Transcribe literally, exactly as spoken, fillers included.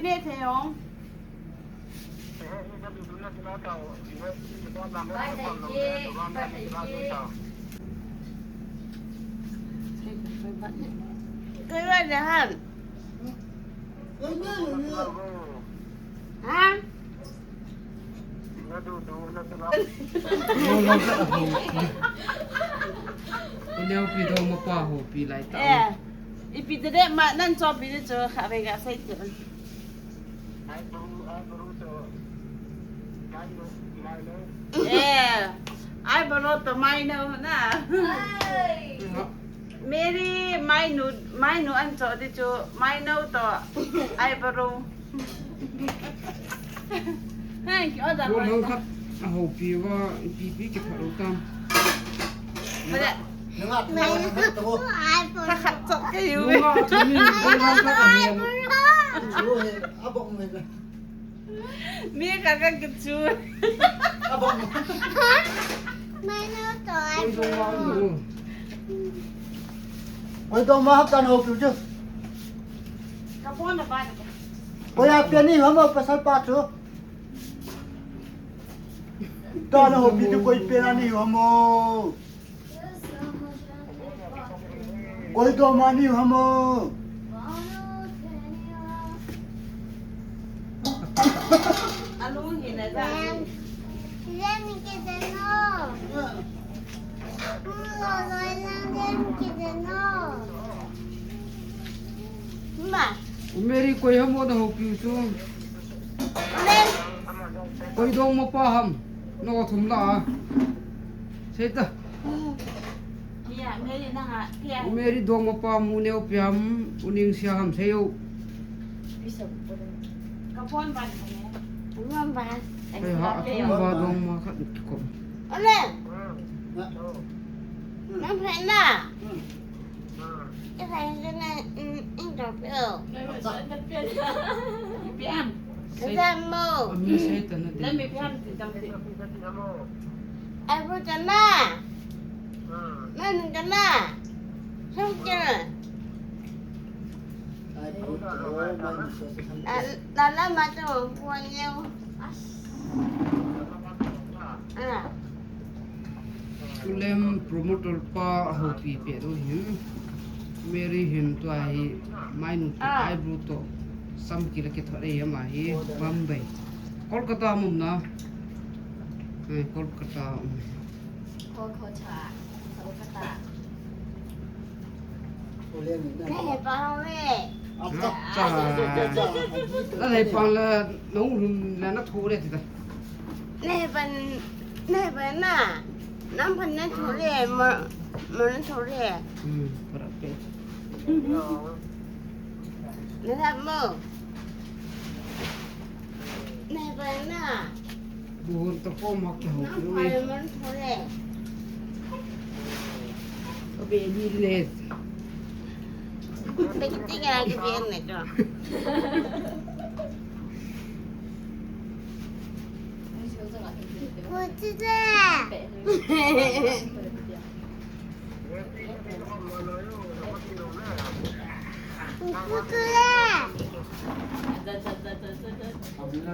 Ne thei ong. Koi ba ne han. Ha? Neo pi dong mapa houpi lai ta. Eh, ipi te de ma nan chopi de chu kha ve ga sai te. Eh, eyebrow to mainu na. Mary mainu, mainu an cho di chu mainu to eyebrow. Hai, ki order. Ko lang khat a houpi va, ipi pi ki pha lo tam. Mala. Nanga, nanga, nanga, nanga. Kha khat cho ke yu. Nanga, nanga, nanga, nanga. Chu he, abang me. Mi ka ka kichu. Abang. Mainu to eyebrow. Koi dong ma hap tan houpi chu. Ka phone na ba. Koi a pe ni hamo pasal pa chu. Tan houpi chu koi pe ni hamo. Koi dong ma ni hamo. Alung hi na ja. Len, len ki de no. Lo, lo, len, len ki de no. Ma. Mary koi hamo da houpi chu. Len. Koi dong mapa ham. No thum la. Sei ta. Mary dong mapa mu neo pi ham, u ningsia ham sei u. Ka phone ban ka ne. Phone ban. Hei ha, a phone ba dong ma khat ki kom. Ale. Nang phen na. Ka phen na, in, in drop yo. Pi ham. Ka mo. Ami sei ta na de. Lam mi pi ham ti tam ti. Ai bu ta na. Manu kana. Song kira. La, la, la, ma tu, puan yau. Ah. Tulem promoter pa houpi pe do hin. Mary hin tua hi mainu to, ah, eyebrow to. Sam kila ke thore ya ma hi Bombay. Kolkata mum na. Eh, Kolkata. Kolkata. Kolkata. Nei hepang le. Acha. Nei hepang le, nung lum le na thu le ti ta. Nei hepang, nei hepang na. Nang pang na thu le, mo, mo na thu le. Hmm, para pe. Nei hepang mo. Nei hepang na. Buhon to ko mak ke ho. Nang pai man thole. Ko be ni le. Pe ki ti ga ki be ne to. Ko ti de. Ko ti de.